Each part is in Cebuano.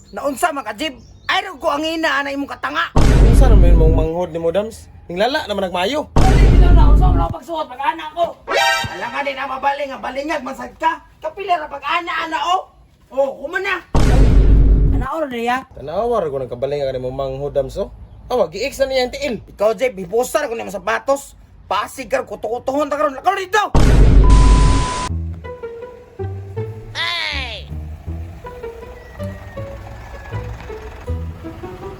Naunsa man ka, Jib? Ay ko ang ina ana imong katanga. Unsa naman mong manghod ni mo, Dams? Ninglala naman nagmayo. Dali bitaw na unsa man ako pagsuot pag ana ko. Alam ka din na mabaling nga balingag masad ka. Kapila ra pag ana ana oh. Oh, kumana. Ana ora niya. Tanawa ra ko nang kabaling nga nimo manghod, Dams oh. Awa, gi-ex na niya ang tiil. Ikaw, Jib, hiposar ko nimo sapatos. Pasig ka kuto-kutohon ta karon. Lakaw dito.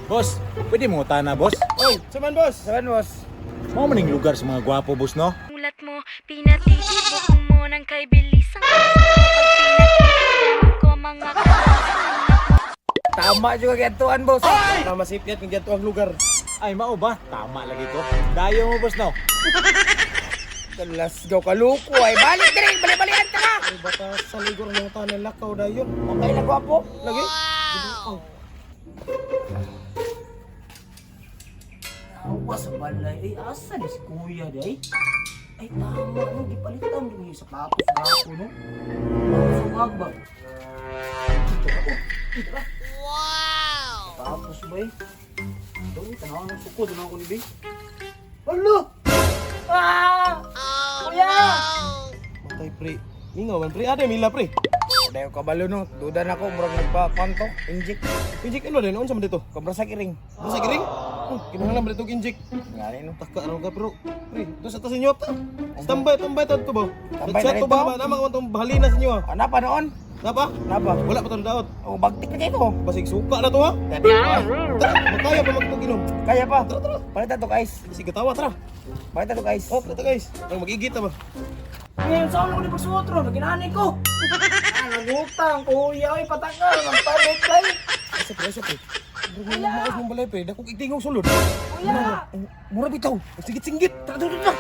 Boss, pwede mo tana, boss? Oy, saman boss. Saban, boss. Mao man ning lugar sa mga gwapo, boss, no? Mulat mo, pinatitibok mo ng kay bilis ang puso ko. Pag pinakikinggan ko mga kataas. Tama juga gituan, boss. Tama si Piat ng ang lugar. Ay, mao ba? Tama lagi ko. Dayo mo, boss, no? Let's go kaluko ay balik diri, balik-balikan ta ka. Ay, bata sa ligor ng tanan lakaw dayon. Okay lang gwapo. Lagi. Awa sa balay. Ay, asa ni si kuya day? Ay, tama. No, gipalitan din yung sapatos na ako, no? Tapos ba? Dito ako. Dito ka. Wow! Tapos ba eh? Ito, tanaw ng suko. Tanaw ko ni Bing. Alo! Ah! Kuya! Matay pre. Mingaw man pre. Ade mila pre. Dayo kabalo no. Duda na ko murag nagpa-kwanto, inject. Inject ano din unsa man dito? Kobra sa kiring. Basta giring? Oh, kinahanglan man dito og inject. Ngani no. Taka raw ka pero pre, do sa ta sa inyo ta. Standby, tambay ta to ba? Tambay Sa na to dito? ba ba nama ko tong bahalina sa inyo ah. Ana pa noon? Napa? Napa? Wala pa tong daot. Oh, bagtik na kayo. Basig suka na to ha. Dati pa. Tara, magkaya pa magtuginom. Kaya pa. Tara, tara. Palit to guys. Sige tawa tara. Palit to guys. Oh, tara guys. Ang magigit ta ba? Ngayon, saan ako ni pagsuot, ro? Naginanay ko. Ah, nagutang, kuya. Ay, patakal. Magpalit, ay. Asa pre, asa pre. Bro, maos mong balay pre, dakog igtingong sulod. Kuya! Mura bitaw. Sigit-singgit. Tara, tara, tara.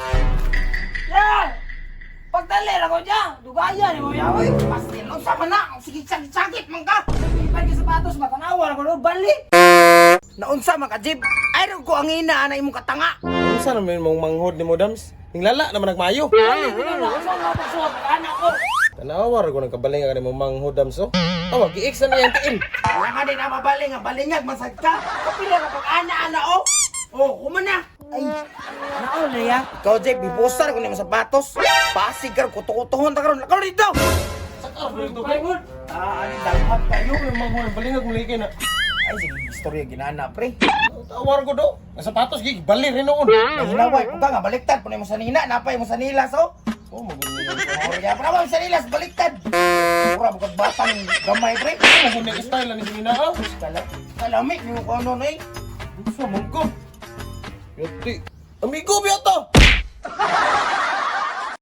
Ya! Pagdali ako niya! Dugayan ni kuya, oy! Pastil, unsa man na? Sige, sakit-sakit man ka. Pagpilipan ka sapatos, matanawa ako, no? Balik! Naunsa man ka, Jib? Ay ko ang ina ana imong katanga. Unsa naman mong manghod ni mo, Dams? Ninglala naman nagmayo. Dali bitaw na unsa man ako pagsuot pag ana ko. Tanawa ra ko nang kabaling nga nimo manghod, Dams oh. Awa, gi-ex na niya ang tiil. Alam ka din na mabaling nga balingag masad ka. Kapila ra pag ana ana oh. Oh, kumana. Ay, ana ora niya. Ikaw, Jib, hiposar ko nimo sapatos. Pasig ka kuto-kutohon ta karon. Lakaw dito. Ay, good. Ah, ani daghan kayo. Yung manghod, balingag mo lagi na. Ay, sige, istorya ginana, pre. Tawar ko do. Ang sapatos gi balir rin noon. Nahinaway po ka nga, baliktad po na mo sa nina, napay mo sa nilas, oh. Oh, magulo niya. Oh, ya, pa mo sa nilas, baliktad. Mura bukag batang gamay, pre. Magulo niya style ni sinina ah. Kala, kalami, ni mo ko ano, eh. Unsa man ko? Yati. Amigo biyata.